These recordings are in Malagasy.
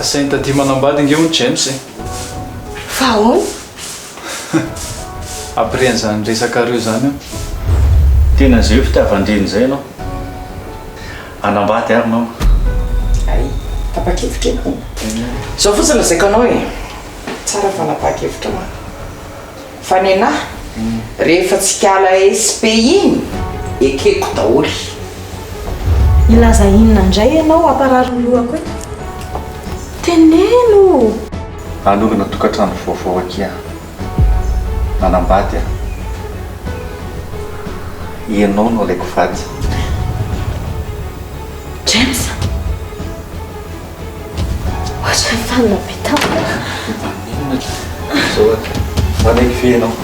Asain'i Taty manambady nge hono James e. Fa ahoana? Après an'izany resakareo izany aho. Tena izay hoe fitiavan-dreny izay ianao. Hanambady ary mama. Hay, tapa-kevitra ianao. Izao fotsiny lazaiko anao e, tsara fanapahan-kevitra manko. Fa nenah rehefa tsy kala SP iny ekeko daholo. Hilaza inona indray ianao hamparary ny lohako eto? Teneno! Hanorina tokantrano vaovao akia Hanambady aho. Ianao no alaiko vady. James! Ohatran'ny fanina be tampoka. Maninona izao aky? Manaiky ve ianao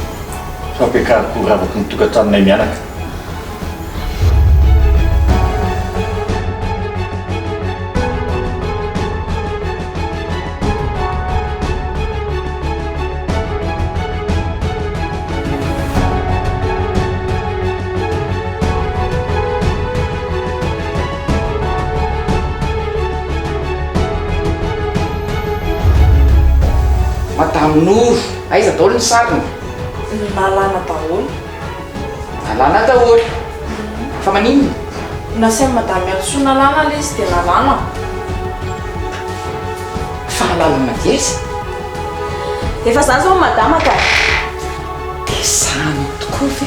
fa ampiakariko ho ravaky ny tokantranonay mianaka? Madame Noro, aiza daholo ny sariny? Nalana daholo. Nalana daholo. Fa maninona? Nasain'i Madame Mialisoa nalana ilay izy dia nalana. Fahalalana avy aiza? Efa za zao madama ka. Dia sahanao tokoa ve?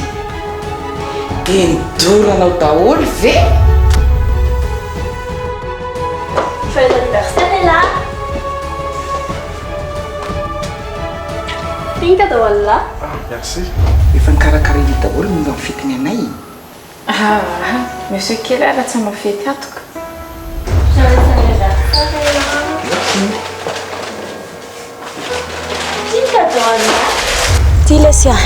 Dia nidoranao daholo ve? Joyeux anniversaire Ella! Ty ny cadeau an'lah. Ah merci. Efa nikarakaraina daholo momba ny fetiny anay. Aa monsieur kely ara tsy hanao fety ato ka. Joyeux anniversaire Ella! Merci. Ty ny cadeau an'lah. Ty lesy a!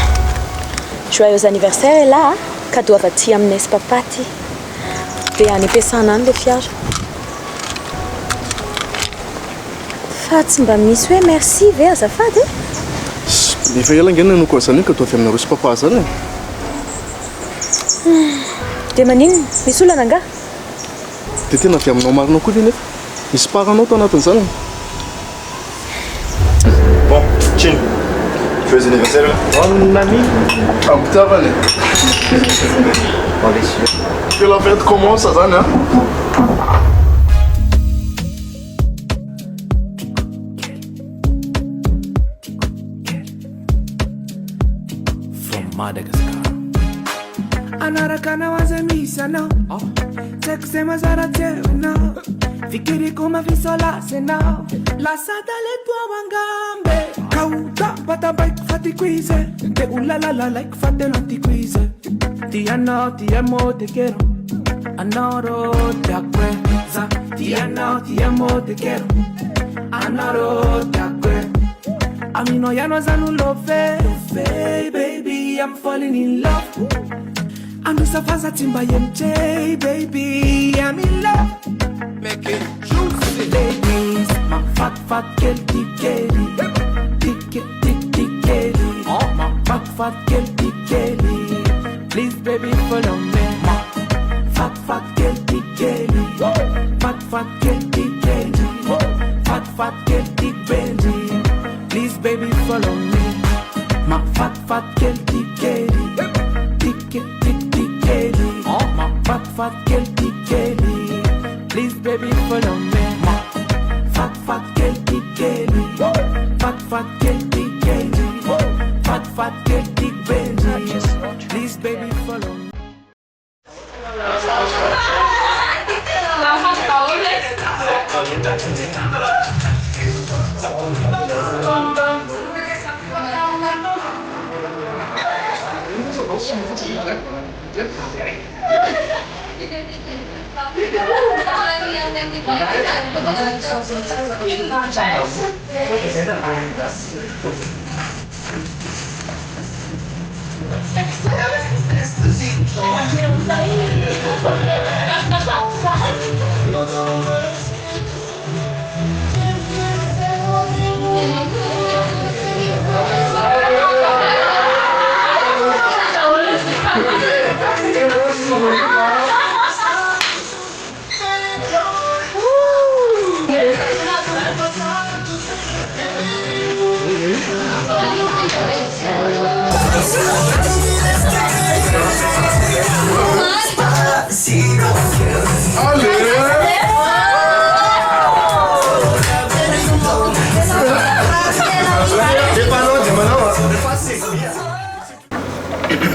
Joyeux anniversaire elah a! Cadeau avy aty aminay sy papa ty. Dia any am-piasana any ilay fiara. Fa tsy mba misy hoe merci ve azafady e? Efa ela ange nanoako an'izany hoe cadeau avy aminareo sy papa zany e. Dia maninona? Misy olana angaha? Dia tena avy aminao marina koa ve nefa? Misy part anao tao anatin'izany e? Bon, tchinn. Joyeux anniversaire. Bonne année. Am-pitiavana e. Bon les yeux. Que la fête commence zany an. From Madagascar. Anaraka anao aza misy anao Tsy haiko izay mazara teo ianao Fikiriko mafisolasy ianao Lasa talento ao angambe Kaoda batabaiko fa tiako izy De olalalalaiko fa tena tiako izy Ti anao ti amo te quiero Anao tiako e Za ti anao ti amo te quiero Anao tiako e Aminao ihany aza no love Baby I'm falling in love Anosafaza tsy mba MJ baby I'm in love Make it juicy. Ladies Mafatifaty kely ty kely Tike tik tik kely Mafatifaty kely ty kely Please baby follow me Mafatifaty kely ty kely Fatifaty kely ty kely Fatifaty kely ty bendy Please baby follow me Mafatifaty kely ty kely Tike tik tik kely Mafatifaty kely ty kely Please baby follow me Mafatifaty kely ty kely Fatifaty kely ty kely Fatifaty kely ty bendy Please baby follow me.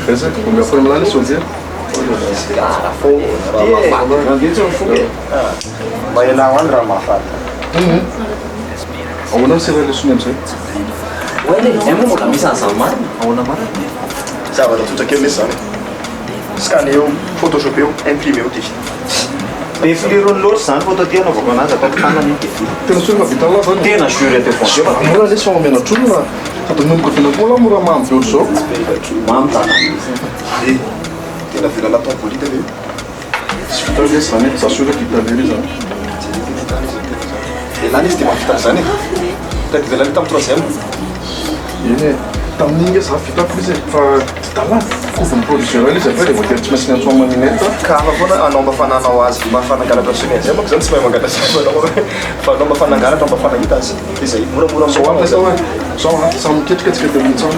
Betsaka, vao miafina amin'ilay izy Olivier. Mba ialao any raha mahafaty. Ahoana ny sera lesona amin'izay? Zay moa mbola misy an'izany marina? Ahoana marina? Zavatra tsotra kely lesy zany e. Scanner-o, photoshopper-o, imprimer-o ty. Be flirony loatra izany photo ty anaovako anazy ataoko tanana iny dia vita. Tena sûr fa vitan'lah zany e? Tena jure devant Dieu fa vita. Mora lesy fa mamenatr'olona. Sady manomboka vina koa lah mora mamy be ohatr'izao. Mamy tanana izy. Eh, tena vela natao bolida ve io? Tsy vita lesy zany e, za sûr vita lery zany. Elah lesy dia mahavita an'izany e. Tadidy elah tamin'ny troisième. Eny e, tamin'iny nge za vitako izy e, fa tsy dala, kovon'ny proviseur ilay izy avy eo dia voatery tsy maintsy niantso an'i Maninette. Ka hafa foana anao mba fa nanao azy mba fa nangalatra sonia zay manko zany tsy mahay mangalatra sonia anao fa anao mba fa nangalatra mba fa nahita azy dia zay moramora Zao ary atao e, zao a, samy miketrika tsika telo mitsam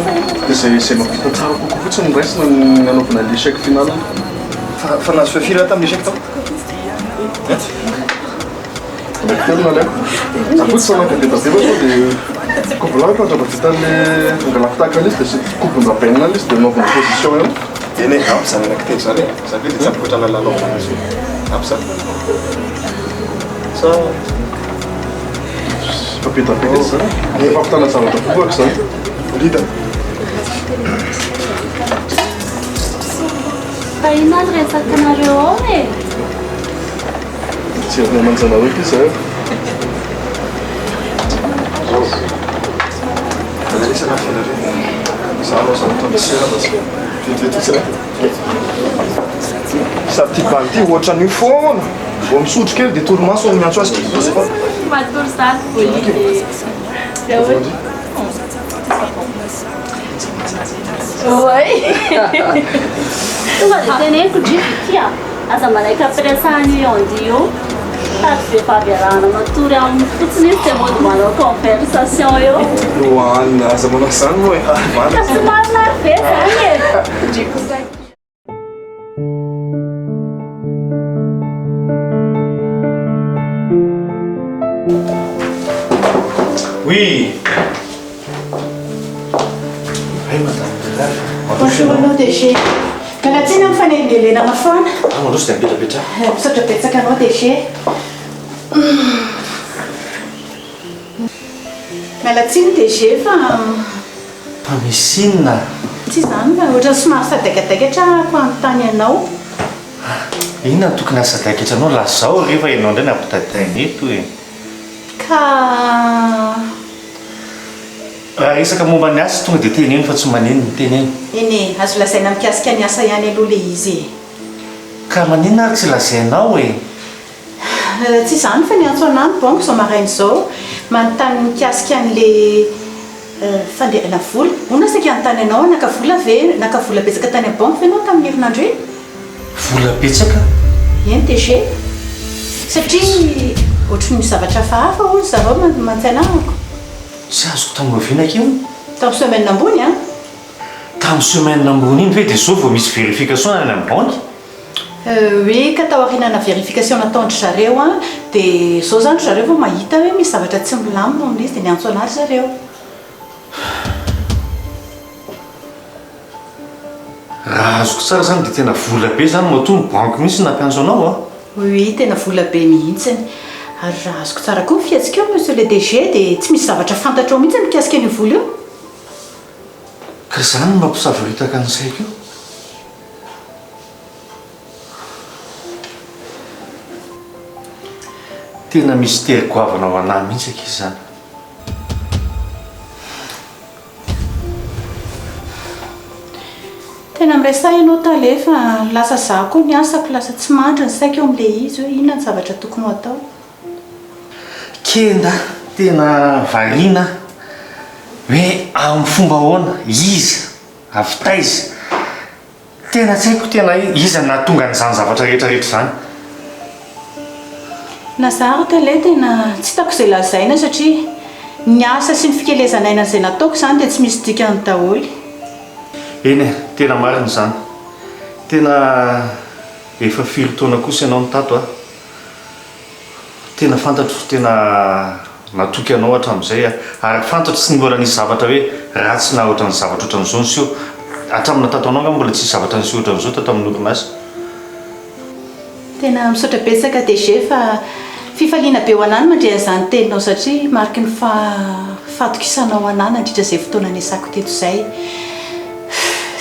dia zay zay mahavita tsara kokoa fotsiny no raisina ny anaovana l'échec final. Fa fa nahazo feo firy aho tamin'ny échec tao? Anaky telo no alaiko. Za koa tsy nanaka be da be fa sao dia kobolako fa raha vita le angalako tahaka an'izy dia asiako kobon-drabainina ilay izy dia anaovana position eo. Eny e, ampy izany anaky telo izany e. Za ve dia tsy ampy ohatran'ny lalao azy io. Ampy izany. Sa Fa be da be lesy izany. Efa fampitana zavatra bobaka izany. Rida. Fa inona ny resakanareo ao e? Mijery ny aman-janareo ity izahay. Sady ty bandy ty ohatran'io foana. Vao misotro kely dia torimaso no miantso azy. Matory sady bolide. Oay. Tonga dia teneniko ndry Vicky a. Aza manaiky ampiresahan'io Andy io. Sady vehivavy iarahana matory aminy fotsiny izy dia mody manao conversation eo. Roanina, aza manao izany moa e. Ka tsy marina ary ve izany e? Ndry kosa. Oui. Hay madame Delal. Bonjour anao DG. Miala tsiny amin'ny fanelingelenana foana. Ah mandroso dia mipetrapetraha. Misaotra betsaka anao DG. Miala tsiny DG fa. Fa misy inona? Tsy izany fa ohatran'ny somary sadaikadaikatra ahako hanontany anao. Inona no tokony hahasadaikatra anao? Lazao re fa ianao indray no ampitaitaina eto e. Ka. Raha resaka momba ny asa tonga dia teneno fa tsy maninona, teneno. Eny e, azo lazaina mikasika ny asa ihany aloha ilay izy e. Ka maninona ary tsy lazainao e? Tsy izany fa niantso anah ny banky izao maraina izao, manontany mikasika an'ilay fandehanana vola. Hono saika hanontany anao aho, naka vola ve, naka vola betsaka tany amin'ny banky ve ianao tamin'ny herinandro iny? Vola betsaka? Eny DG. Satria ohatry ny zavatra hafahafa hono zareo mantsainahako. Tsy azoko tamin'ny oviana akia io? Tamin'ny semaine ambony an! Tamin'ny semaine ambony iny ve dia zao vao misy vérification any amin'ny banky? Oui, ka taorianana vérification nataon-dry zareo an, dia zao zany ry zareo vao mahita hoe misy zavatra tsy milamina ao amin'izy dia niantso anah ry zareo. Raha azoko tsara zany dia tena vola be zany matoa ny banky mihitsy nampiantso anao a! Oui, tena vola be mihitsiny. Ary raha azoko tsara koa ny fihetsikao Monsieur le DG dia tsy misy zavatra fantatrao mihitsy mikasika an'io vola io. Ka zany no mampisavoritaka ny saiko io. Tena mistery goavana ho anah mihitsy akia izany. Tena miresaha ianao tale fa lasa za koa ny asako lasa tsy mandry ny saiko eo amin'ilay izy hoe inona ny zavatra tokony ho atao. Kenda, tena variana aho hoe amin'ny fomba ahoana, iza, avy taiza, tena tsy haiko tena hoe iza no nahatonga an'izany zavatra rehetra rehetra izany. Na za ary tale tena tsy hitako izay lazaina satria ny asa sy ny fikelezan'aina izay nataoko izany dia tsy misy dikany daholo. Eny e, tena marina izany. Tena efa firy taona kosa ianao no tato a. Tena fantatro, tena natoky anao hatramin'izay aho. Ary fantatro tsy mbola nisy zavatra hoe ratsy na ohatran'ny zavatra ohatran'izao niseho. Hatramin'ny nahatato anao angamba mbola tsisy zavatra niseho ohatran'izao tato amin'ny orinasa. Tena misaotra betsaka DG fa fifaliana be ho anah ny mandre an'izany teninao satria mariky ny fahatokisanao anah nandritra izay fotoana niasako teto izay.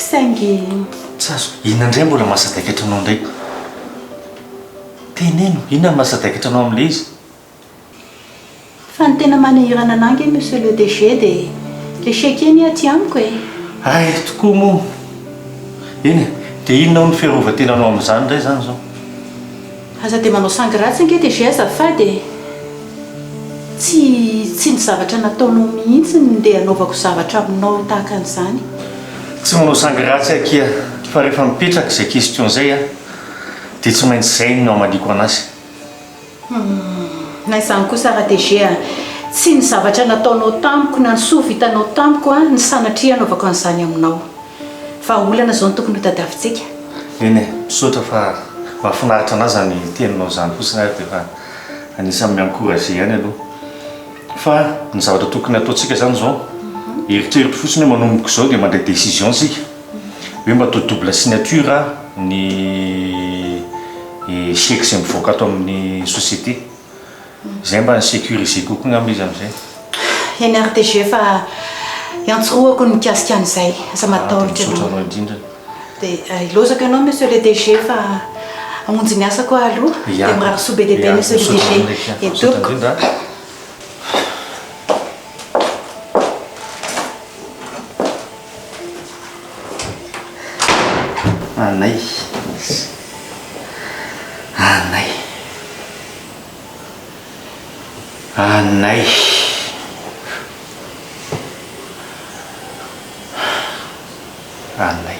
Saingy. Tsy azoko. Inona indray mbola mahasadaikatra anao indray? Teneno, inona no mahasadaikatra anao amin'ilay izy? Fa ny tena manahirana anah ange Monsieur le DG dia le chèque anie aty amiko e! Hay tokoa moa! Eny e, dia inona hono ny fiarovan-tenanao amin'izany indray izany izao? Aza dia manao sangy ratsy ange DG azafady e! Tsy tsy ny zavatra nataonao mihitsy no ndeha hanaovako zavatra aminao tahaka an'izany. Tsy manao sangy ratsy akia fa rehefa mipetraka izay question izay a, dia tsy maintsy izay no hamaliako an'azy. Humm, na izany kosa ra-DG a, tsy ny zavatra nataonao tamiko na ny soa vitanao tamiko a ny sanatria hanaovako an'izany aminao. Vahaolana izao no tokony hotadiavintsika. Eny e, misaotra fa mahafinaritra anah zany teninao zany fotsiny ary dia efa anisan'ny mi-encourager ihany aloha. Fa ny zavatra tokony hataontsika zany izao, eritrereto fotsiny hoe manomboka izao dia mandray décision tsika. Hoe mba atao double signature ny chèque izay mivoaka ato amin'ny société. Izay mba ni-sécuriser kokoa angamba izy amin'izay. Eny ary DG fa iantsorohako ny mikasika an'izay. Aza matahotra ianao. Misaotra anao indrindra. Dia ilaozako ianao Monsieur le DG fa hamonjy ny asako aho aloha. Dia mirary soa be dia be Monsieur le DG. Misaotra indrindra. Anay. Anay. Anay. Anay.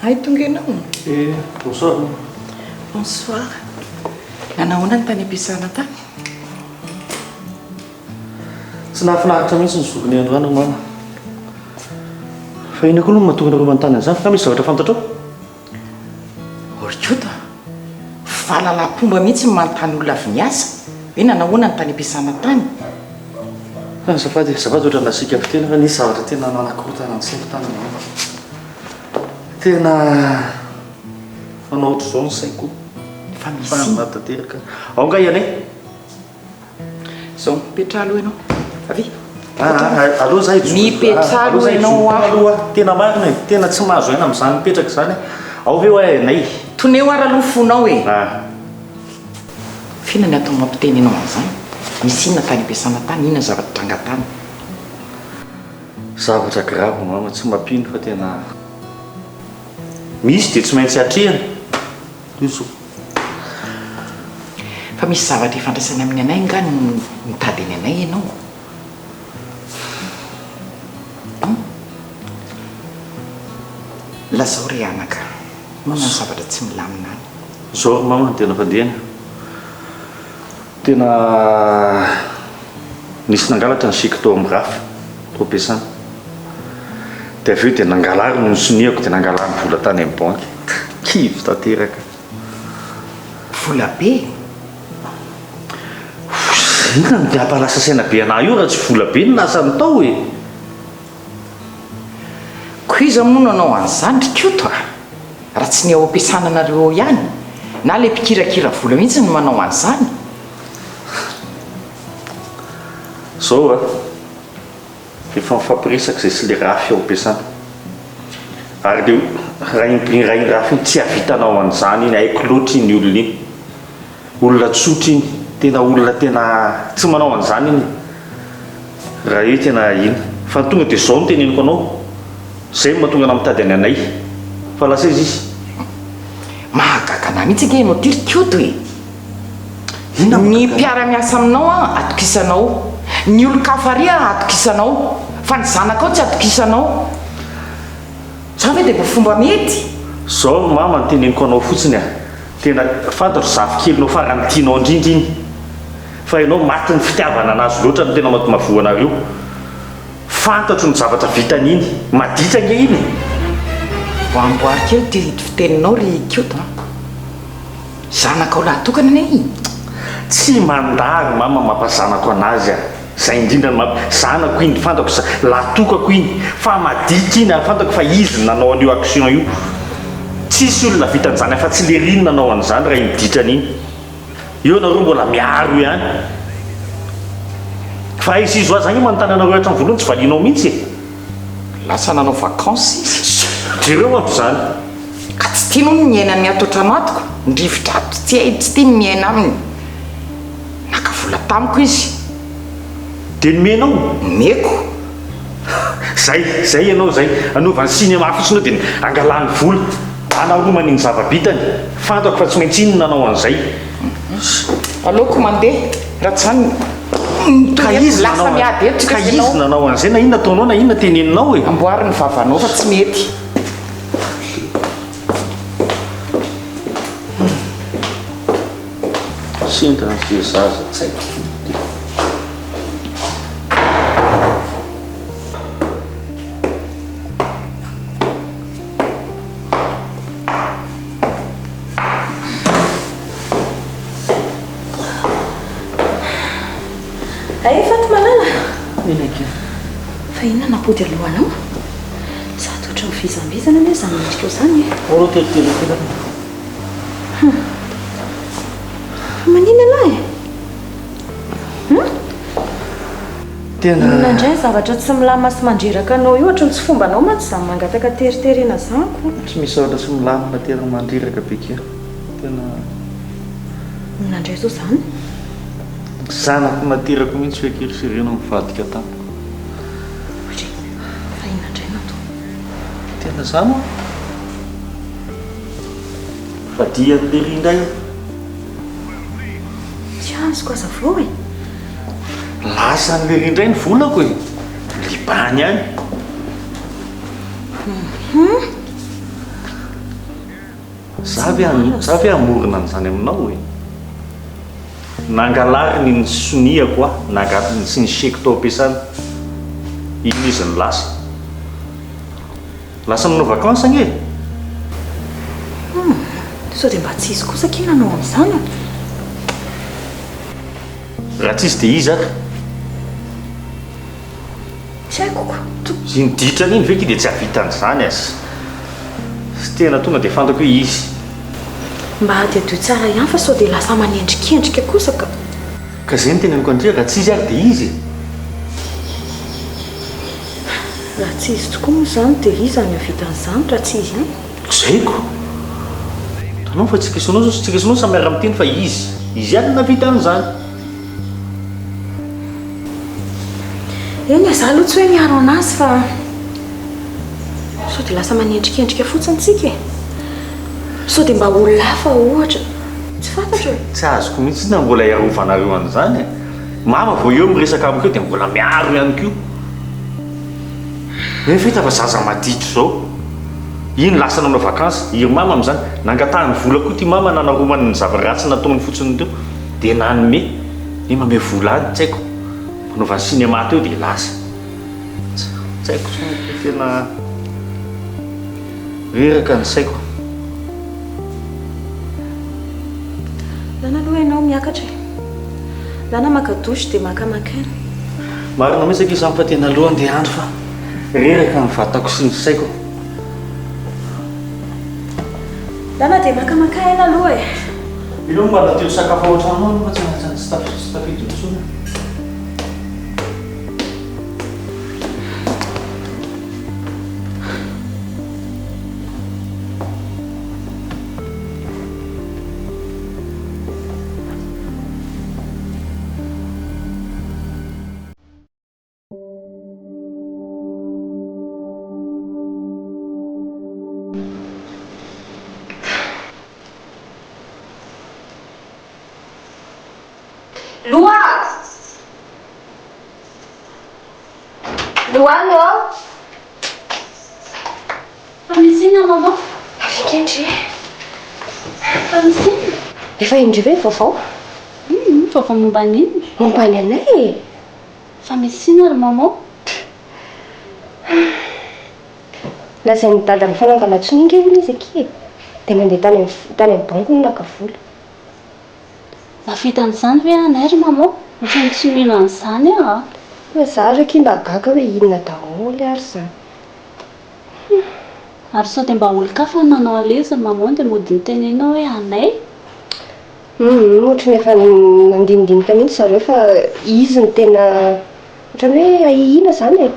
Hay tonga ianao. Eh, bonsoir. Bonsoir. Nanahoana ny tany am-piasana tany? Tsy nahafinaritra mihitsy ny journée androany ry mama. Fa inona koa aloha no mahatonga anareo manontany an'izany? Fa misy zavatra fantatrao? Ry Koto a! Fahalalam-pomba mihitsy ny manontany olona avy niasa hoe nanahoana ny tany am-piasana tany. Azafady e, azafady ohatran'ny nasiaka fiteny fa nisy zavatra tena nanakorontana ny saiko tany mama. Tena manao ohatr'izao ny saiko. Fa misy inona? Fa tanteraka. Ao nga ianay? Zao, mipetraha aloha ianao. Avia. Ah, aloha za hijoro. Mipetraha aloha ianao ah. Aloha, tena marina e. Tena tsy mahazo aina amin'izany mipetraka izany. Ao ve hoa ianay? Toneo ary aloha fonao e. Ah. F'inona ny atao mampiteny anao an'izany? Misy inona tany am-piasana tany? Inona ny zava-nitranga tany? Zavatra grave mama, tsy mampino fa tena misy dia tsy maintsy atrehina. Toy izao. Fa misy zavatra ifandraisany amin'ny anay nga no mitady ny anay ianao? Hum? Lazao re anaka, inona ny zavatra tsy milamina any? Zao ry mama no tena fandehany. Tena nisy nangalatra ny chèque tao amin'ny raf tao am-piasana. Dia avy eo dia nangalariny ny soniako dia nangalany vola tany amin'ny banky. Kivy tanteraka. Vola be? Inona no dia hampalasa saina be anah io raha tsy vola be no lasany tao e! Ko iza moa no nanao an'izany ry Koto a? Raha tsy ny ao am-piasana anareo ao ihany? Na ilay mpikirakira vola mihitsy no manao an'izany? Zao a! Efa mifampiresaka izay sy le rafy ao am-piasana. Ary le rainy rainy rafy iny tsy hahavitanao an'izany iny, haiko loatra iny olona iny. Olona tsotra iny, tena olona tena tsy manao an'izany iny raha hoe tena iny. Fa ny tonga dia izao no teneniko anao, izay no mahatonga anah mitady an'i Anay. Fa lasa aiza izy? Mahagaga anah mihitsy ange ianao ity ry Koto e! Ny mpiara-miasa aminao an atokisanao, ny olon-kafa ary an atokisanao, fa ny zanakao tsy atokisanao. Zany ve dia mba fomba mety? Zao ry mama no teneniko anao fotsiny a! Tena fantatro zafikelinao farany tianao indrindra iny fa ianao matin'ny fitiavana anazy loatra no tena matomavoa anareo. Fantatro ny zavatra vitany iny. Maditra ange iny e! Mba amboary kely ity fiteninao ry Koto a! Zanakao lahy tokana anie iny. Tsy mandà ry mama mampazanako anazy a! Zay indrindra no mamp. Zanako iny, fantako za, lahy tokako iny, fa maditra iny ary fantako fa izy no nanao an'io action io. Tsisy olona vita an'izany afa-tsy lery iny nanao an'izany raha iny ditrany iny. Eo nareo mbola miaro ihany. Fa aiza izy hoa? Za nge manontany anareo hatramin'ny voalohany tsy valianao mihitsy e! Lasa nanao vacances izy. Jereo ato izany. Ka tsy tiany hono ny miaina ny ato an-trano ato ko. Ny rivotra ato tsy hay, tsy tiany ny miaina aminy. Naka vola tamiko izy. Dia nomenao? Nomeko. Zay, zay ianao zay. Anaovany cinéma fotsiny eo dia angalany vola. Anaromany ny zava-bitany. Fantako fa tsy maintsy iny no nanao an'izay. Aleoko mandeha raha tsy izany Ka mitohy eto, izy lasa nanao miady eto ka tsika sy izy ianao. nanao an'izay na inona ataonao na inona teneninao e. Amboary ny vavanao fa tsy mety. Sendra ny zaza tsy haiko fody. Hay Faty malala! Eny akia. Fa inona no nampody alohanao? Sady ohatran'ny mivizambizana anie izany endrikao izany e! Ao aloha teritery kely ary. Hum. Fa maninona ialahy e? Hum? Tena. Inona indray ny zavatra tsy milamina sy mandreraka anao io? Ohatran'ny tsy fombanao mantsy izany mangataka teriterena izany ko. Tsy misy zavatra tsy milamina tena mandreraka be kia. Tena. Inona indray izao izany? Ny zanako naterako mihitsy ve akia ry Siriana no nivadika tamiko? Ory, fa inona indray no atao? Tena izany ho'a. Vadian'i Lery indray aho. Tsy azoko hazavao e! Lasan'i Lery indray ny volako e! Libany any. Hum. Za ve za ve hamorona an'izany aminao e? Nangalariny ny soniako aho, nangalariny sy ny chèque tao am-piasana. Iny izy no lasa. Lasa nanao vacances ange e! Hum, sao dia mba tsy izy kosa akia nanao an'izany e? Raha tsy izy dia iza ary? Tsy haiko ko. Iny ditrany iny ve ki dia tsy hahavita an'izany aza. Tena tonga dia fantako hoe izy. Mba hadihadio tsara ihany fa sao dia lasa manendrikendrika kosa ka. Ka izay no teneniko an-dry raha tsy izy ary dia izy e. Raha tsy izy tokoa moa izany dia iza no hahavita an'izany raha tsy izy ihany? Tsy haiko. Hitanao fa tsika sy anao zao, tsika sy anao samy miara-miteny fa izy. Izy ihany no nahavita an'izany. Eny e, za aloha tsy hoe miaro anazy fa sao dia lasa manendrikendrika fotsiny tsika e. Sao dia mba olona hafa ohatra, tsy fantatro e. Tsy azoko mihitsy na mbola hiarovanareo an'izany e. Mama vao eo miresaka amiko eo dia mbola miaro ihany koa. Nefa hita fa zaza maditra izao. Iny lasa nanao vacances, i ry mama amin'izany nangatahany vola koa ity mama nanaromany ny zava-dratsy nataony fotsiny teo. Dia nanome, hoe manome vola any, tsy haiko, fanaovany cinéma teo dia lasa. Tsy haiko intsony fa tena reraka ny saiko. Lana aloha ianao miakatra e. Lana maka douche dia maka maka aina. Marina mihitsy akia izany fa tena aleo andeha handry fa reraka ny vatako sy ny saiko. Lana dia maka maka aina aloha e. Ireo mba natero sakafo ao an-trano ao aloha fa tsy tafiditra intsony. Loha! Loha ô! Fa misy inona maman? Afinga ndry. Fa misy inona? Efa indry ve ny vaovao? Hum, vaovao momba ny inona? Momba ny anay e! Fa misy inona ry maman? Lazain'i dada ny fanangana-tsonia nge hono izy akia e! Dia nandeha tany amin'ny tany amin'ny banky hono naka vola. Mahavita an'izany ve anay ry maman? Ohatran'ny tsy mino an'izany aho a! Fa za ary akia mba gaga hoe inona daholo ary izany. Hum. Ary sao dia mba olon-kafa no nanao an'ilay izy ry maman dia mody nitenenao hoe anay? Hum, ohatran'ny efa nandinidinika mihitsy zareo fa izy no tena ohatran'ny hoe ahiahiana izany e!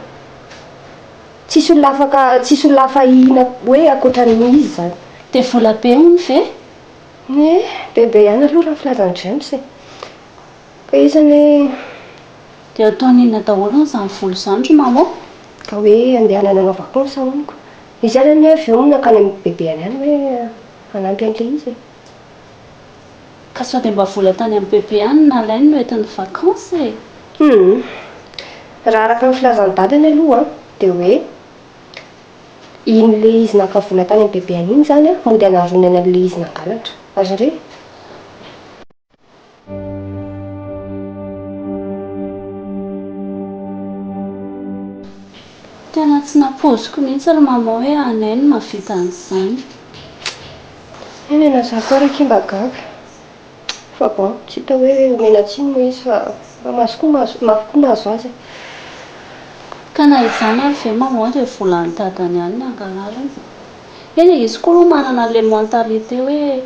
Tsisy olona afaka, tsisy olona hafa ahiahiana hoe ankoatran'izy izany. Dia vola be hono ve? Eh, bebe ihany aloha raha ny filazan'i James e! Ka iza anie. Dia ataony inona daholo hono izany vola izany ry maman? Ka hoe andehanana hanao vacances hono ko. Izy ihany anie avy eo nankany amin'ny bebeny any hoe hanampy an'ilay izy e. Ka sao dia mba vola tany amin'ny bebe any no nalainy no entiny vacances e! Hum. Raha araka ny filazan'i dadany aloha an, dia hoe iny le izy naka vola tany amin'ny bebeny iny izany an, mody anaronany an'ilay izy nangalatra. Azon-dry? Tena tsy nampoiziko mihitsy ry maman hoe anay no mahavita an'izany. Eny e, na za koa ary akia mba gaga. Fa bon, tsy hita hoe omena tsiny moa izy fa mba mahazo koa mahazo, mafy koa mahazo azy e. Ka na izany ary ve maman dia volan'i dadany ihany no angalariny? Eny e, izy koa aloha manana an'ilay mentalité hoe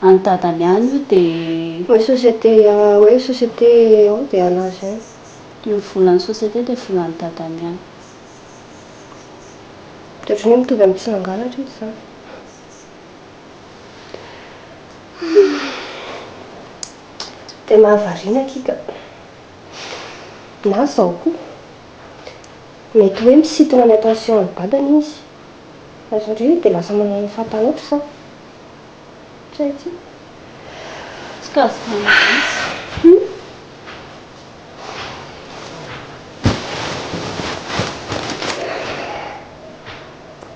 an'i dadany ihany io dia. Hoe société hoe société ao dia an'azy ihany. Ny volan'ny société dia volan'i dadany ihany. Dia ohatran'ny hoe mitovy amin'ny tsy nangalatra izy izany. Dia mahavariana akia ka. Na izao koa. Mety hoe misintona ny attention an'i dadany izy. Azon-dry dia lasa manao ny fahatany ohatr'izao. Tsy hay tsy. Tsy kazokana mihitsy.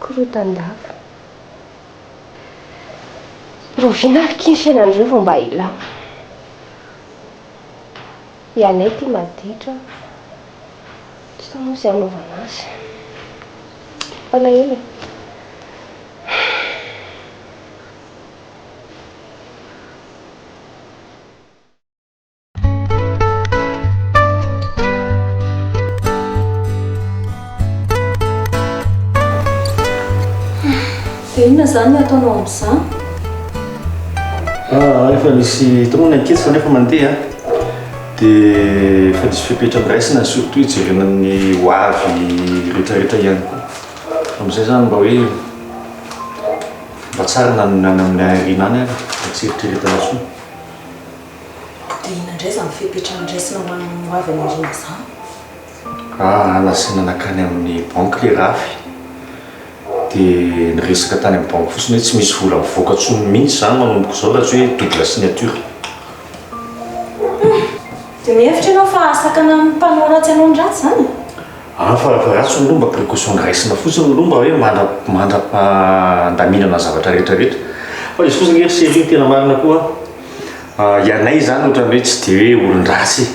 Korotan-dava. Rahoviana ary akia ny fiainan'ireo vao mba hilamina? Ianay ity maditra an! Tsy hita moa izay hanaovana azy. Mampalahelo e! Dia inona izany no ataonao amin'izany? Ah, efa nisy hita moa ny ankizy fa nefa mandeha dia efa nisy fepetra noraisina surtout hijerena ny ho avy rehetrarehetra ihany koa. Amin'izay izany mba hoe mba tsara na ny any amin'ny aoriana any ary mba tsy eritreretana intsony. Dia inona indray izany fepetra noraisina ho an'ny ho avy any aoriana izany? Ah, nasaina nankany amin'ny banky ilay rafy, dia niresaka tany amin'ny banky fotsiny hoe tsy misy vola mivoaka intsony mihitsy izany manomboka izao raha tsy hoe double signature. Hum, dia mihevitra ianao fa hahasakana ny mpanao ratsy hanao ny ratsy izany? Ah, fa fa ratsy aloha mba précaution noraisina fotsiny aloha mba hoe mandra mandra-pandaminana ny zavatra rehetra rehetra. Fa izy kosa ange ry chérie ny tena marina koa an, ianay izany ohatran'ny hoe tsy dia hoe olon-dratsy e.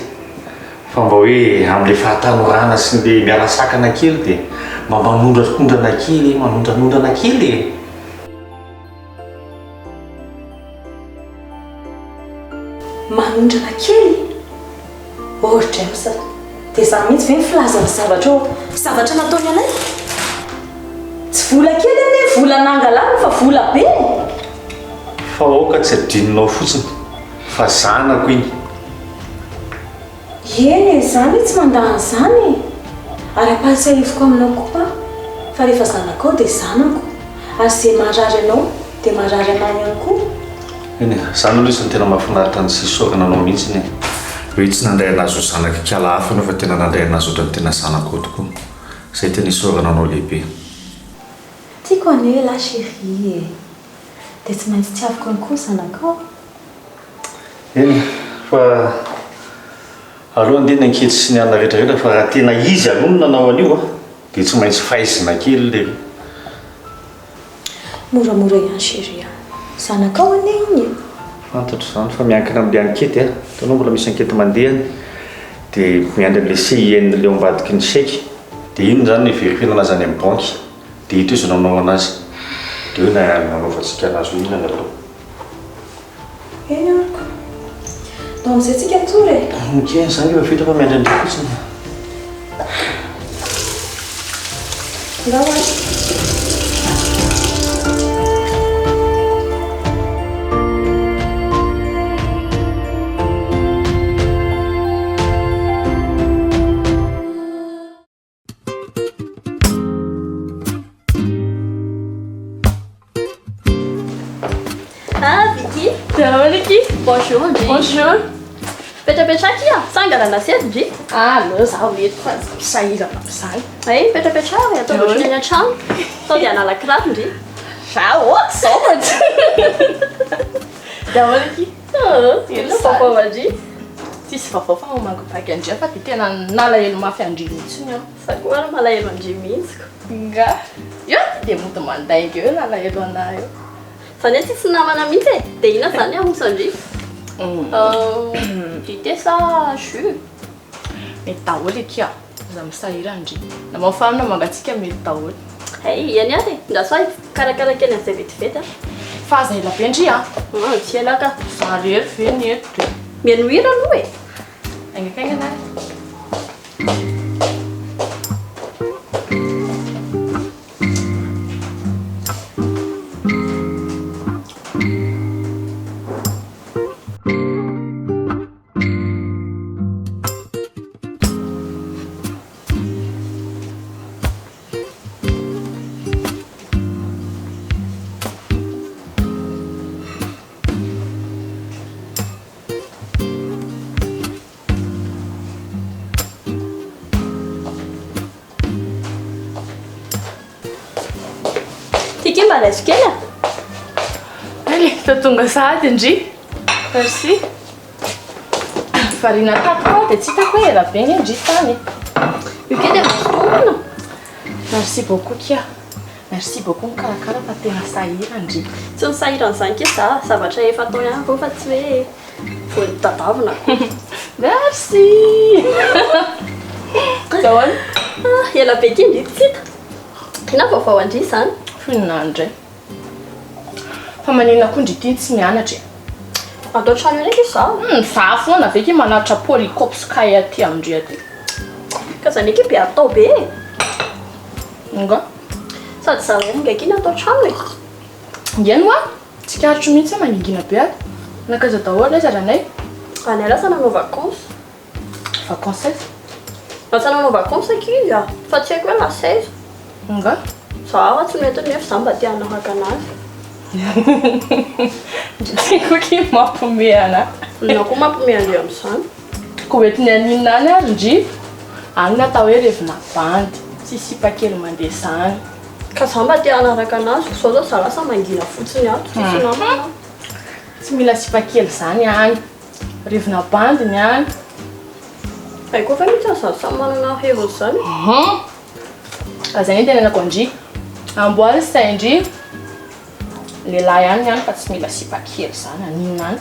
Fa mba hoe amin'ilay fahatanorana sy ilay miala sakana kely dia mba manondrakondrana kely e, manondranondrana kely e. Manondrana kely? Oh ry James a! Dia izany mihitsy ve ny filaza ny zavatra eo zavatra nataony anay? Tsy vola kely anie ny vola nangalany fa vola be e! Fa aoka tsy adinonao fotsiny fa zanako iny. Eny e, za anie tsy mandà an'izany e! Ary ampahatsiahiviko aminao koa aho fa rehefa zanakao dia zanako, ary izay marary anao dia marary anah ihany koa. Eny e, zany aloha isany tena mahafinaritra ny sy isaorana anao mihitsiny e! Hoe tsy nandray anazy ho zanak'i kala hafa ianao fa tena nandray anazy ohatran'ny tena zanakao tokoa. Izay tena isaorana anao lehibe. Tiako anie elah chérie e! Dia tsy maintsy tiaviko ihany koa ny zanakao. Eny e, fa. Aleo andeha ny ankety sy ny anona rehetra rehetra fa raha tena izy aloha no nanao an'io a, dia tsy maintsy faizina kely lery. Moramora ihany chérie a! Zanakao anie iny e! Fantatro izany fa miankina amin'ilay ankety a! Hitanao mbola misy ankety mandeha any dia miandry an'ilay CIN ilay ao ambadiky ny chèque dia iny izany no hiverifiana anazy any amin'ny banky dia hita eo izay nanao anazy dia eo no nanaovantsika anazy hoe inona ny atao. Eny amiko. Ndao amin'izay tsika hatory e! Ok, za efa vita fa miandry an-dry fotsiny. Ndao ary. Ah, Vicky. Salut Vicky. Bonjour, Ndry. Bonjour. Mipetrapetraha akia, sa angalana seza ndry? Ah, aleo zaho eto fa sahirana amin'izany. Hay, mipetrapetraha e, ataovy ohatran'ny any an-trano. Sao dia hanala kiraro ndry. Zaho ohatr'izao mantsy. Dia ahoana akia? Inona vaovao an-dry? Tsisy vaovao fa mamangivangy an-dry aho fa dia tena nalahelo mafy an-dry mihitsy aho. Za koa ary malahelo an-dry mihitsy ko. Nga? Eo ty dia mody mandainga eo nalahelo anah eo. Zany hoe tsisy namana mihitsy e! Dia inona zany aroso an-dry? Dite sa jus? Mety daholo akia, aza misahirana ndry. Na mafana na mangatsiaka mety daholo. Hay, eny ary e! Ndraso aho hikarakara kely an'izay vetivety a! Fa aza ela be ndry a! Tsy ela ka! Za rery ve ny eto dia. Mihaino hira aloha e! Haingankaingana ary. Ty mba raiso kely a! Allez, efa tonga sahady ndry. Merci. Variana tato aho dia tsy hitako hoe ela be nge ndry tany e. Io kely dia mazotoa. Merci beaucoup kia. Merci beaucoup nikarakara fa tena sahirana ndry. Tsy nisahirana izany kia za, zavatra efa atao ihany ireo fa tsy hoe vao notadiavina akory. Merci. Ahoana? Ah, ela be kia ndry tsy hita. Inona vaovao an-dry izany? Inona indray? Fa maninona koa ndry ity tsy mianatra e? Ato an-trano ihany akia izaho. Za foana ve kia manatitra polycopes kay aty amin-dry aty? Ka zany akia be atao be e! Nga? Sady za irery nga akia ny ato an-trano e! Eny hoa! Tsikaritro mihitsy hoe mangingina be ato. Nankaiza daholo aiza ranay? Ranay lasa nanao vacances. Vacances aiza? Lasa nanao vacances akia izy a! Fa tsy haiko hoe lasa aiza. Nga? Za ara tsy mety nefa za mba te hanaraka anazy. Ndry koa ki mampiomehy anah. Inona koa mampiomehy an-dry amin'izany? Ko hoentiny haninona any ary ndry? Any no atao hoe revina bandy, tsy sipa kely mandeha zany. Ka za mba te hanaraka anazy, zao zao za lasa mangina fotsiny ato, tsisy namana aho. Tsy mila sipa kely zany any. Revina bandy ny any. Hay koa ve mihitsy an'izany samy manana heviny izany e. Hum. Ka zay ny tenenako an-dry. Amboary ny sain-dry. Lehilahy ihany ny any fa tsy mila sipa kely zany haninona any.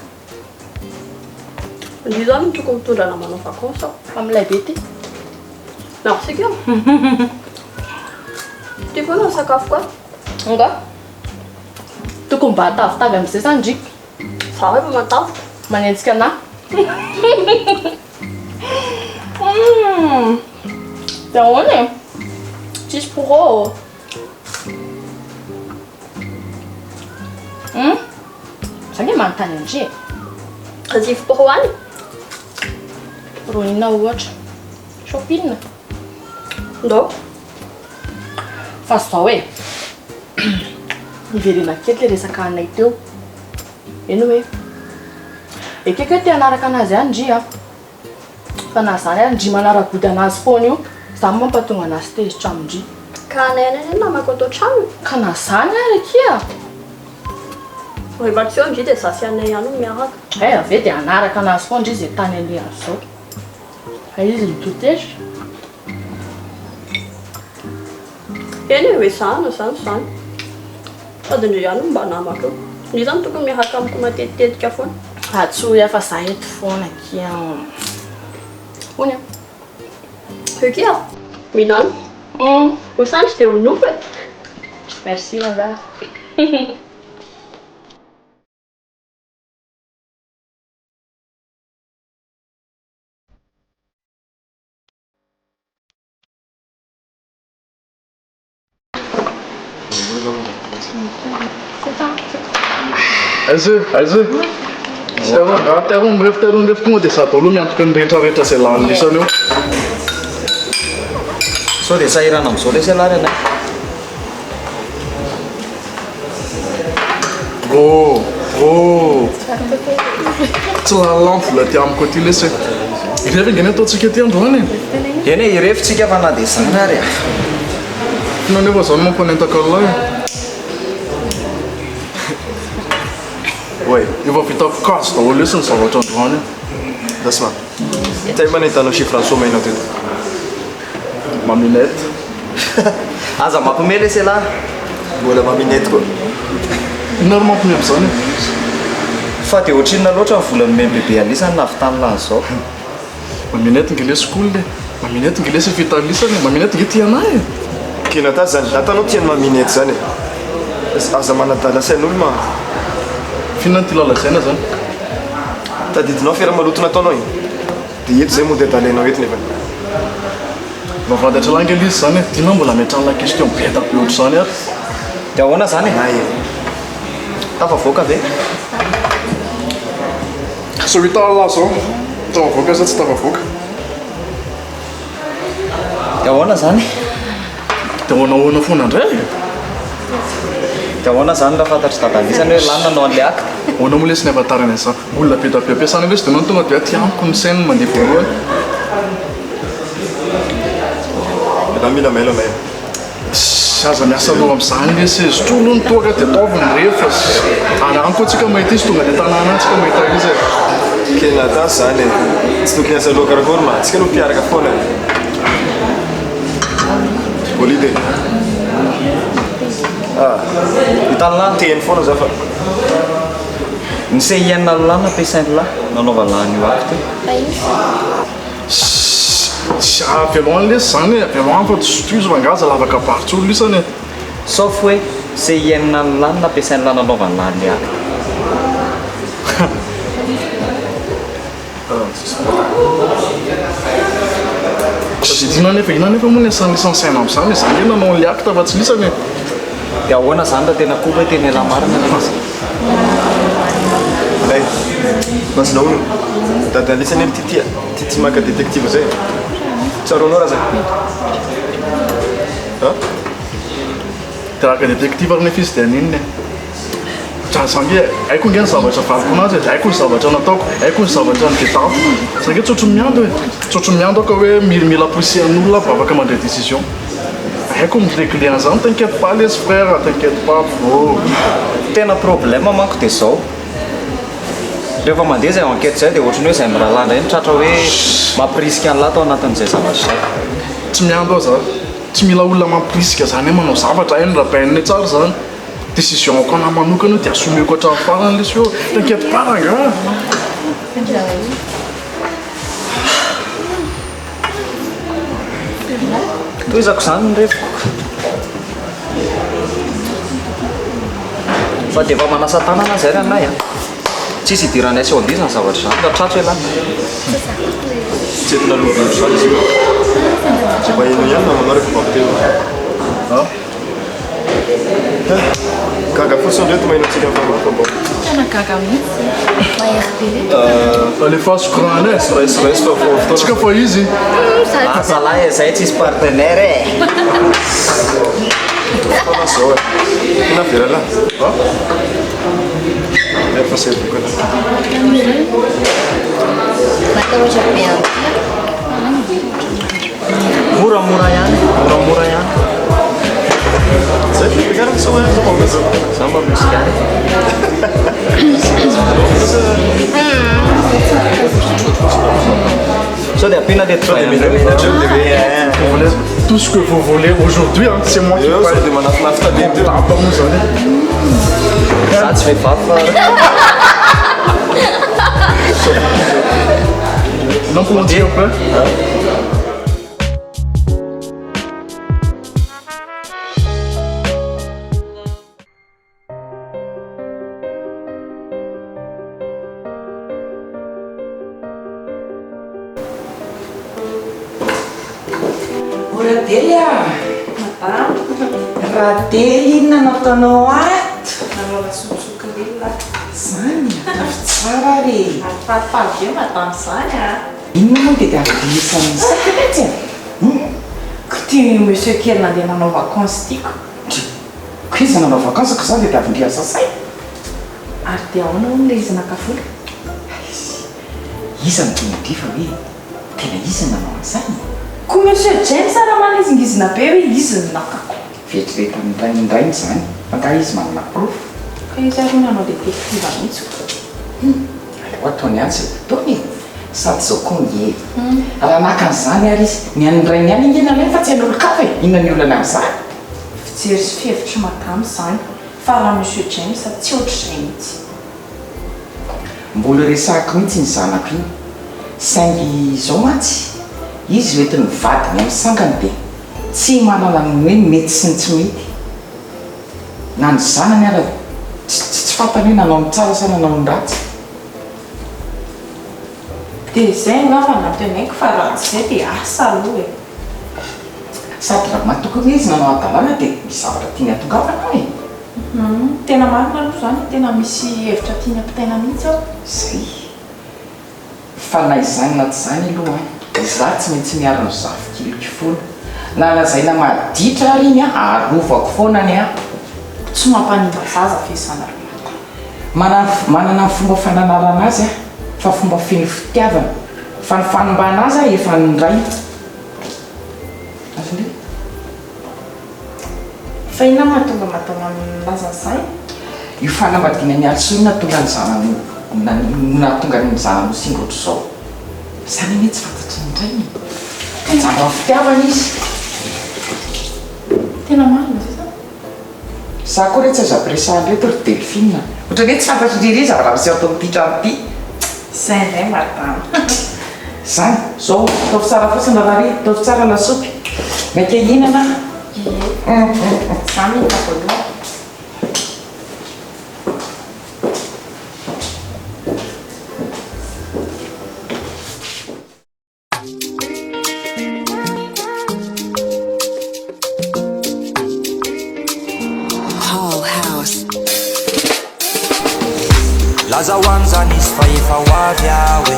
Ndry zany no tokony mitondra anah manao vacances aho. Fa milay be ty. Merci kia. Ty foana ny sakafoko ato. Nga? Tokony mba hatavitavy amizay zany ndry. Za efa matavy. Manenjika anah. Dia ahoana e? Tsisy pro. Hum? Za nge manontany an-dry e. Asivo pro any. Pro inona ohatra? Shopping? Ndao. Fa zao e. Miverena kely le resaka anay teo. Eny hoe. Ekeko hoe te hanaraka anazy ihany ndry a. Fa na zany ary ndry manara-body anazy foana io. Zany mampatonga anazy tezitra amin-dry. Ka anay any anie ny namako ato an-trano e. Ka na zany ary akia. Rehefa tsy eo ndry dia za sy anay ihany no miaraka. Hay avy eo dia hanaraka anazy foana ndry izay tany alehany izao. Fa izy no to tezitra. Eny e, hoezahana izany izany. Sady ndry ihany no mba namako eo. Ndry izany tokony miaraka amiko matetitetika foana. Antsoy aho fa za eto foana akia. Hono e. Io kia. Mihinana. Ho sandry dia ho nofo e. Merci maman. Aiza e? Aiza e? Raha te mirefy te mirefy tonga dia za daholo miantoka ny rehetra rehetra izay lany lisany eo. Sao dia sahirana amin'izao lesy ialahy ry anay. Bro, bro. Tsy lany vola aty amiko aty lesy e. Irevy ange ny ataontsika aty androany e. Eny e, irevy tsika fa na dia izany ary e. Inona anefa izany mampanentaka an'ilay e? Oay. Efa vitako kajy daholo lesy ny zavatra androany e. Dasma. Tay manentanao chiffre sommainao teto. Maminette. Aza mampime lesy elah. Mbola maminette koa. Inona ary mampime amin'izany e? Fa dia ohatrinona loatra ny vola nomen'i bebe an'lisany nahavitany lany izao? Maminette nge lesy cool e. Maminette nge lesy efa hitan'lisany e. Maminette nge tia anah e. Tena ta zany data anao tian'i maminette zany e. Aza manadala sain'olo ma. F'inona no tianao lazaina zany? Tadidinao afera maloto nataonao iny? Dia eto zay mody adalainao eto nefany. Mba fantatra lahy nge lizy zany e, tianao mbola ametrahana question beta be ohatr'izany ary. Dia ahoana zany e? Tafavoaka ve? Sao hita Allah zao, tafavoaka sa tsy tafavoaka? Dia ahoana zany? Dia ahoana ahoana foana indray e? Dia ahoana zany raha fantatr'i dadan'isany hoe lany nanao an'ilay acte? Ahoana moa lesy ny ahafantarany an'izany? Olona be dia be ampiasana lesy dia ianao no tonga dia aty amiko ny sainy no mandeha voalohany. Ialahy mila mailo anay. Tssy, aza miasa loha amin'izany lesy e. Sotroa aloha ny toaka dia ataovy ny revy fa any amiko antsika mahita izy tonga any an-tanàna any tsika mahita izy e. Kely nahatasy zany e. Tsy tokony hiasa loha karakory ma. Tsika aloha mpiaraka foana e. Bolide. Ah. Hitan'i lahy. Teny foana za fa. Ny CIN lahy no ampiasain'i lahy nanaovana an'io acte io. Sss, avelao any lesy zany e, avelao any fa tsy tohizo fa angaha aza lava kabary tsony lisany e. Sauf hoe CIN an'i lahy no nampiasain'i lahy nanaovan'i lahy an'ilay acte. Inona anefa, inona anefa moa ny asan'ny lisany saina amin'izany e, za nge nanao an'ilay acte fa tsy lisany e. Dia ahoana izany raha tena koa hoe tena ialahy marina ilay izy? Ilay masina hono, dadan'i lisany anie ity tia tsy maka détective zay e. Tsaroanao raha zay? An? Dia raha haka détective ary nefa izy dia haninona e? Za za nge haiko nge ny zavatra valiko anazy e, haiko ny zavatra nataoko, haiko ny zavatra nitedaviko. Za nge tsy ohatry ny miando e, tsy ohatry ny miando aho ka hoe mila pousser-n'olona aho vao afaka mandray décision. Haiko ny mi-regler an'izany, t'inquiète pas lesy frère, t'inquiète pas bro. Tena problème manko dia zao, rehefa mandeha izay enquête izay dia ohatran'ny hoe izay mirahalahy indray no tratra hoe mampirisika an'lah tao anatin'izay zavatra izay. Tsy miandry aho za, tsy mila olona mampirisika zany hoe manao zavatra, hain'i Rabaine tsara zany. Décision-ko anahy manokana io dia assumeko hatramin'ny farany lesy io, t'inquiète pas rangahy. Tohizako izany ny reviko. Fa dia efa manasa tanana izay ry anay a. Tsisy idiranay sy Audi izany zavatra izany raha tratra ialahy. Tsy entina lobby ohatr'izany izy io. Mba henoy ihany namanao rehefa vampiteny. Gaga fotsiny reto maheno antsika mifamaly fa bon. Tena gaga mihitsy. Mahery be le. Alefaso cran e. Raiso raiso fa fotoana. Tsika fa izy. Asa lahy e, zay tsisy partenaire e. Fotoana zao e. Inona ve rahalahy? Efa zay vokatra. Matahotra be an'ity. Moramora ihany, moramora ihany. Zay fipetrarana sao hoe zao mba Za mba misy ihany. Sao dia ampiana le Sao dia menamenatra eo dia hoe eh. Vous voulez tout ce que vous voulez aujourd'hui hein, c'est moi qui Eo paye. sao dia manafinafy talenta eo. Daba moa zany. Za tsy vehivavy fa. Donc on dit un peu. O Radely a! Radely inona no ataonao ato? Nanao lasopy soukiril aho. Zany? Ataovy tsara ary e! Ary falifaly be madame zany a! Inona moa no tadiavin'ny isan'ny saika mihitsy e? Hum? Ko ty monsieur kely nandeha nanao vacances ty ko. Ndry! Ko iza nanao vacances ko zany tadiavin-dry asa saina? Ary dia ahoana hono ilay izy naka vola? Aizy! Iza no tian'i fa hoe tena izy no nanao an'izany e? Ko monsieur James ara manizingizina be hoe izy no naka ko. Fieritreretan'ny rainy indrainy izany fa angaha izy manana porofo? Ka izy ary hono hanao détective mihitsy ko. Hum! Aleo ataony ihany izay ataony e! Sady izao koa nge e! Raha naka an'izany ary izy, ny an'ny rainy ihany ange nalainy fa tsy an'olon-kafa e! Inona ny olana amin'izany? Fijery sy fihevitr'i madame izany fa raha monsieur James tsy ohatr'izay mihitsy. Mbola resahako mihitsy iny zanako iny. Saingy izao mantsy, izy hoentin'ny vadiny amin'ny sangany dia tsy mahalala ny hoe mety sy ny tsy mety. Na ny zanany ara tsy tsy fantany hoe nanao ny tsara sa nanao ny ratsy. Dia izay angamba no antenaiko fa raha tsy izay dia asa aloha e. Sady raha matoky hoe izy nanao hadalana dia misy zavatra tiany hatongavana ao e. Hum, tena marina aloha izany e, tena misy hevitra tiany ampitaina mihitsy ao. Zay. Fa na izany na tsy izany aloha an, izaho tsy maintsy miaro ny zafikeliko foana. Na lazaina maditra ary iny an, arovako foana ny ahy. Tsy mampanimba zaza ve izany ry Mada? Manana manana ny fomba fananarana azy aho, fa fomba feno fitiavana. Fa ny fanimbana azy aho efa ny ray. Azonao? Fa inona mahatonga madama milaza an'izany? Io fanambadiana an'i Alisoa io nahatonga ny zanany no nahatonga ny zanany ho singa ohatr'izao. Izany anie tsy fantatry ny rainy e. Jamba amin'ny fitiavana izy. Tena marina ve izany? Za koa re tsy azo ampiresahana ireto ry Delphine. Ohatran'ny hoe tsy fantatry ry ry zavatra miseho ato amin'ity trano ity. Zay indray madama. Zany, zao, ataovy tsara fotsiny Rarary, ataovy tsara lasopy. Maika hihinana aho. Ie, za mihinana voalohany. Laza ho any zany izy fa efa ho avy aho e.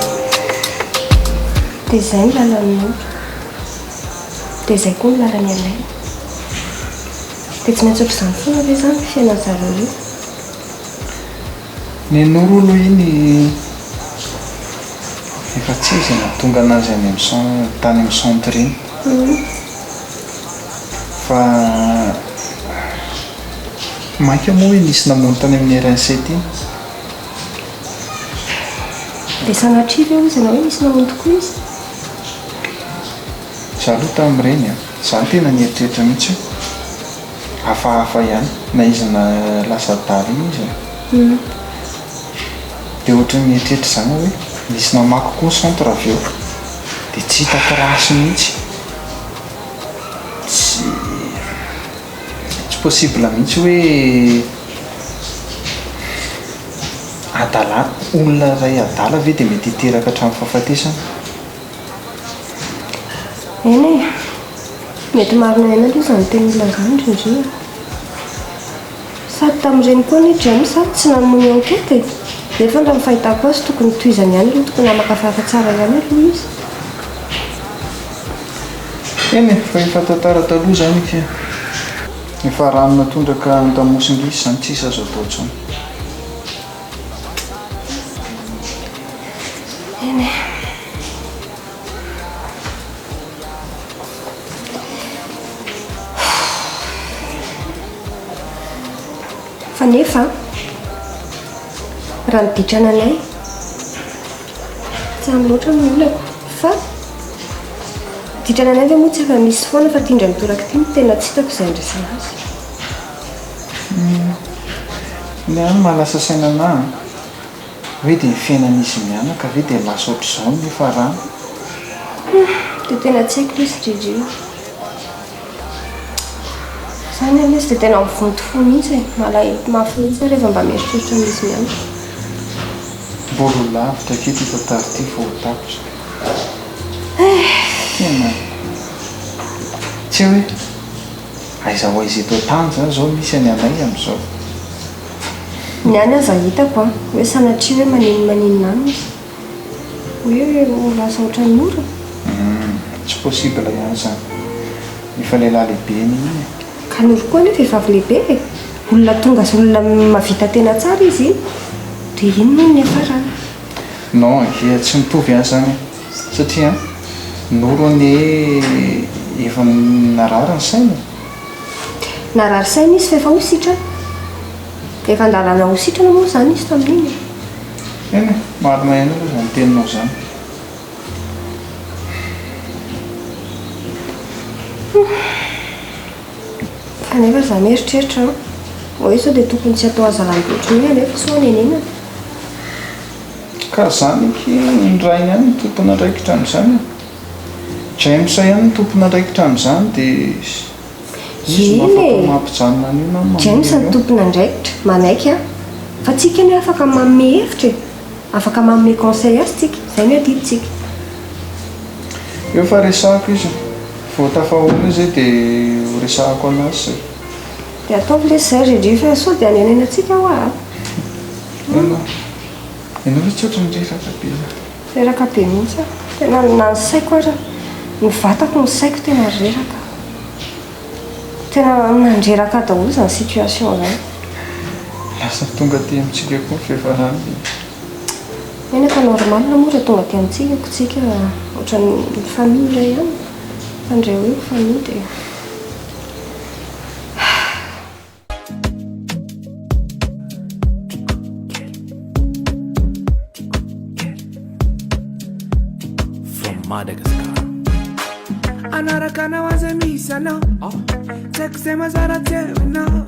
Dia izay ny lalan'i Noro. Dia izay koa ny lalan'i Alain. Dia tsy maintsy ohatr'izany foana ve izany ny fiainan-jareo io? Ny Noro aloha iny efa tsy hay izay nahatonga anazy any amin'ny cen- tany amin'ny centre iny. Fa mainka moa hoe nisy namono tany amin'ny RN7 iny. Dia sanatria ve hozy ianao hoe nisy namono tokoa izy? Za aloha tamin'ireny an, za tena nieritreritra mihitsy hoe hafahafa ihany na izy na lasa adala iny izy e. Dia ohatran'ny nieritreritra izany aho hoe nisy namaky koa ny centre avy eo dia tsy hita trace mihitsy. Tsy tsy possible mihitsy hoe adala, olona iray adala ve dia mety hiteraka hatramin'ny fahafatesana? Eny e! Mety marina ihany aloha izany tenin'olona izany ry Ndry a! Sady tamin'ireny koa anie James a, tsy namono ny enquête e! Nefa raha ny fahitako azy tokony tohizany ihany aloha, tokony hamakafaka tsara ihany aloha izy. Eny e, fa efa tantara taloha izany ity e! Efa rano natondraka an-damosin-gisa izany tsisy azo atao intsony. Eny e. Fa nefa raha ny ditrana anay, tsy any loatra ny olako fa. Ditrany anay ve moa tsy efa misy foana fa ity indray mitoraka ity no tena tsy hitako izay andraisana azy. Humm. Ny ahy no mahalasa saina anah an! Hoe dia ny fiainan'izy mianaka ve dia lasa ohatr'izao no niafarany? Humm. Dia tena tsy haiko lesy Gigi a. Zany anie izy dia tena mivonto fo mihitsy e. Malahelo mafy mihitsy aho rehefa mba mieritreritra an'izy mianaka. Mbola ho lavitra akia ity tantara ity vao ho tapitra. Tena tsy hay hoe aiza ho aiza eto an-tany izany izao misy an'i Anay amin'izao. Ny any aza hitako an, hoe sanatria hoe maninona maninona any izy. Hoe ho lasa ohatran'ny orona. Humm, tsy possible ihany izany. Efa lehilahy lehibe anie iny e. Ka Noro koa anie vehivavy lehibe e! Olona tonga sy olona mahavita tena tsara izy iny. Dia inona no niafarany? Non akia, tsy mitovy ihany izany e! Satria Noro anie efa narary ny sainy e! Narary saina izy fa efa ho sitrana. Efa an-dalana ho sitrana moa izany izy tamin'iny e! Eny e, marina ihany aloha izany teninao izany. Kanefa za mieritreritra an, hoe sao dia tokony tsy atao hazalambo loatra iny anefa sao hanenenana. Ka zany akia ny rainy ihany no tompon'andraikitra amin'izany e. James ihany no tompon'andraikitra amin'izany dia izy no Eny afaka e! mampijanona an'io na mamono James no an'io. tompon'andraikitra, manaiky aho. Fa tsika anie afaka manome hevitra e! Afaka manome conseil azy tsika, izay no adidintsika. Eo fa resahako izy, vao tafahoana izy dia ho resahako anazy izay. Dia ataovy lesy izay ry Ndry fa sao dia hanenenantsika hoa a! Ianao, ianao ve tsy ohatran'ny reraka be izany? Reraka be mihitsy aho, tena na ny saiko ara, ny vatako ny saiko tena reraka. Tena mandreraka daholo izany situation izany. Lasa tonga aty amintsika koa ny fiafarany. Eny efa normal moa raha tonga aty amintsika ko tsika ohatran'ny famille iray ihany. Mifandray hoe famille dia. From Madagascar. Anaraka anao aza misy anao Tsy haiko izay mazara tsy hainao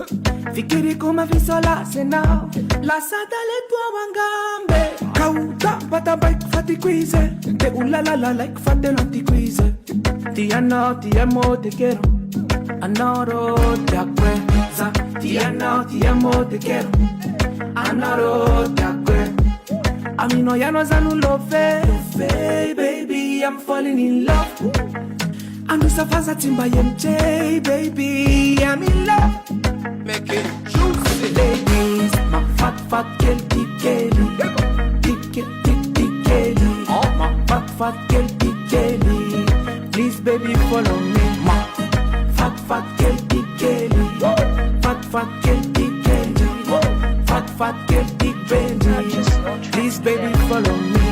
Fikiriko mafisolasy anao Lasa talento ao angambe Kaota batabaiko fa tiako izy Te ho lalalalaiko fa tena tiako izy Ti anao ti amo te quiero Anao rô tiako e Za ti anao ti amo te quiero Anao rô tiako e Aminao ihany za no love Love baby I'm falling in love Androsa fa za tsy mba MJ baby I'm in love Make it juicy Ladies Mahafatifaty kely ty kely Ty kely ty ty kely Mahafatifaty kely ty kely Please baby follow me Mahafatifaty kely ty kely Fatifaty kely ty kely Fatifaty kely ty baby Please baby follow me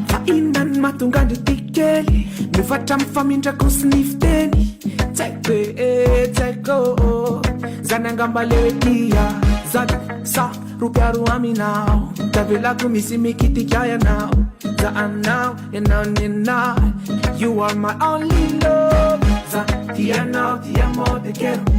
Fa inona no mahatonga andry ty kely Miova hatramin'ny famindrako sy ny fiteny Tsy haiko e, tsy haiko ô Zany angamba le hoe tia Zany sa ro mpiaro aminao Tavelako misy mikitika ianao Za aminao, ianao nenah You are my only love Za tia anao, ti amo, te quiero.